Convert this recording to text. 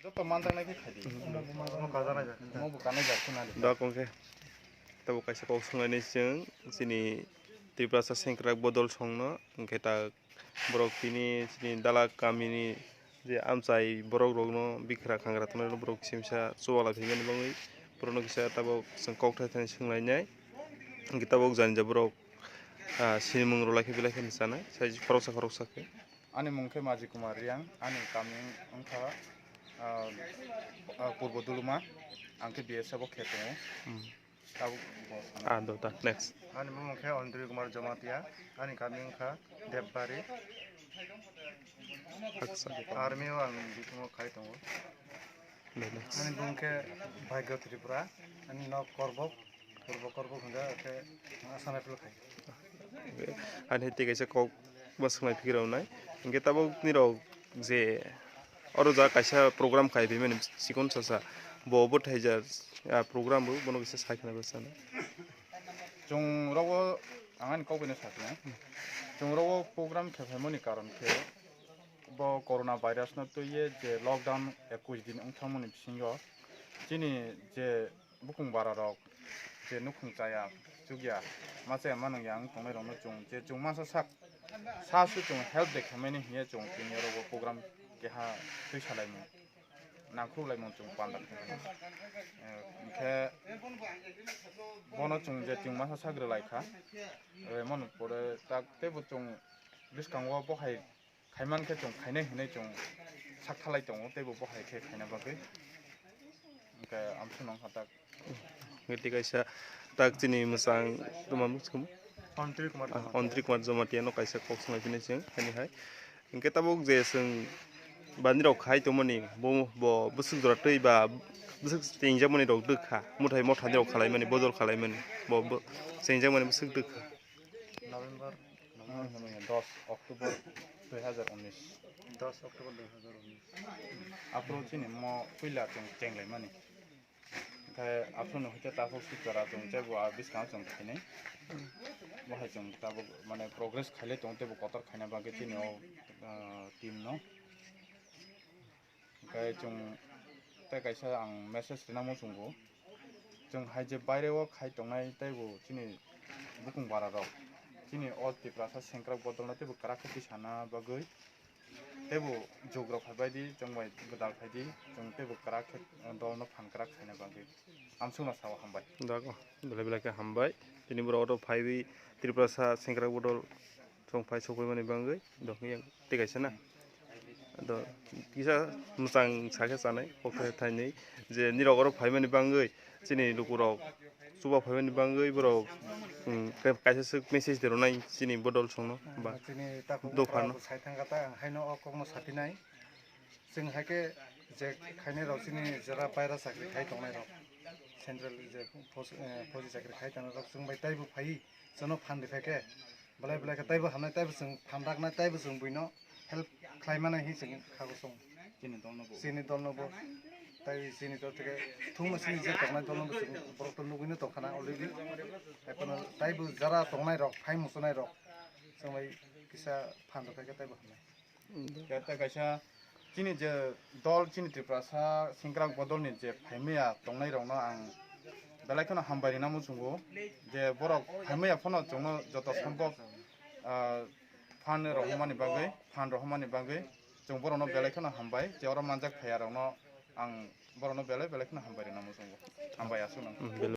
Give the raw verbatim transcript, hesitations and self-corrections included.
Joto manjaknai khe khai di. Omo bo kanai jak khe nai. Da kong khe. Tabo kaisa kok swnglainai chwng chini Tiprasa sengkrak bodol songno, hwnkhe ta borok tini chini dalak kamini je amchai borok rokno bikra khangra tongnai borok kisa misa chuwala phaimani bagwi borokno kisa tabok chwng kok thai thani swnglainai. Hwnkhe tabok jani ja borok, ah, sinimung rwlai khe belai khe chanai sai khoroksa khoroksa khe. Ani mung khe Maji Kumar Riang, ani kami wngkha, ah, ah, Purbo Duluma, ang khe B S F o khe tongo. Hmm. Tabuk bo sana. Ah, do ta, next. Ani bumung khe Ondri Kumar Jamatia, ani kami wngkha Debbarhi. Haksa. Army o ang bisingo khai tongo. Do, next. Ani bumung khe Bhagya Tripura, ani nok Korbok, Purbo Korbok hwnja khe Assam Rifle khai. Ani tei kaisa kok ma swngmai phikirok nai. Hwnkhe tabuk nirok je oro ja kaisa program khai phaimani chikon sasa bo bo thaijar, ah, program bo bono kisa sai khna bwsano. Chwng rogo ang ani kok bai no sa khe. Chwng rogo program khe phaimani karon khe bo corona virus no twiwi je lockdown ekush din wng thangmani bisingo chini je bukung bara rok je nukhung chaya chukya ma chaya ma nungya wng tongnai rokno chwng je chwng masa sak sa su chwng help de khaimani hiya chwng tini oro bo program keha twi salaimung nangkhruklaimung chwng panda khaimani. Eh, hwnkhe bono chwng je chwng masa sak rwlai kha, eh, mano pore tak teibo chwng bwskango bo hai khaiman khe chwng khainai hinwi chwng sak thalai tongo, teibo bo hai khe khaina bagwi. Hwnkhe amsuk nang kha tak. Hwnkhe tei kaisa tak chini mwchang tongma mwchang. Ontri Kumar Ah, Jamatia. Ontri Kumar Jamatia no kaisa kok swnglaiphinai chwng, haini hai. Hwnkhe tabuk je chwng bani rok khai tongmani, bo, bo bwswk jora twi ba bwswk chengjakmani rok dwkha, mwthai mothani rok khalaimani, bodol khalaimani, bo, bo chengjakmani bwswk dwkha. November, dos October dui hazar unis. Dos October dui hazar unis. Aphuru chini mo puila chwng chenglaimani. Hwnkhe aphuru no hwnkhe takhuk sukjora chwng teibo a bwskango chwng khainai. Bo hai chwng tabuk mane progress khailai tongo teibo kotor khaina bagwi chini o, ah, team no. Hwnkhe chwng tei kaisa ang message rina muchungo, chwng hai je baire o khai tongnai teibo chini bukung bara rok chini o Tiprasa sengkrak bodol no teibo kwrak khe tisana bagwi teibo jug rok phaibai di, chwng bai gwdal phai di, chwng teibo kwrak khe dol no phan kwrak khaina bagwi. Amsukno sao hambai. Dago, belai belai khe hambai. Tini borok oro phaiwi Tiprasa sengkrak bodol chwng phai sokwi mani bagwi. Dok yang tei kaisa na. Do kisa mwchang sakhe chanai, kokthai thainwi je nirok oro phaimani bagwi chini lukurok chuba phaimani bagwi borok, um, kaisa swk message de rwnai chini bodol songno ba chini takhuk dophano. Sai thangkha ta ang haino o kokno sapinai. Chwng hai khe je khainai rok chini jora baira chakri khai tongnai rok, central je fos-, eh, fauji chakri khai tongnai rok chwng bai taibo phai chwngno phan rwphai khe belai belai khe taibo hamnai, taibo chwng phan raknai, taibo chwng buino help khlai mani hinwi chwng kha bo chwng. Chini dolno bo. Chini dolno bo. Tai chini dol theke thungma chini je tongnai dolno bo chwng borok to nugwino tongkhana already. Ekheno taibo jora tongnai rok, phai muchunai rok chwng bai kisa phan rwphai khe taibo hamnai. Khe tei kaisa chini je dol, chini Tiprasa sengkrak bodolni je phaimaya tongnairokno ang belai kheno hambai rina muchungo, je borok phaimaya phano chwngno joto sombhob, ah, phan rohormani bagwi, phan rohormani bagwi chwng borokno belai kheno hambai, je oro manjak phaiyarokno ang borokno belai belai kheno hambai rina muchungo. Hambai aswkno.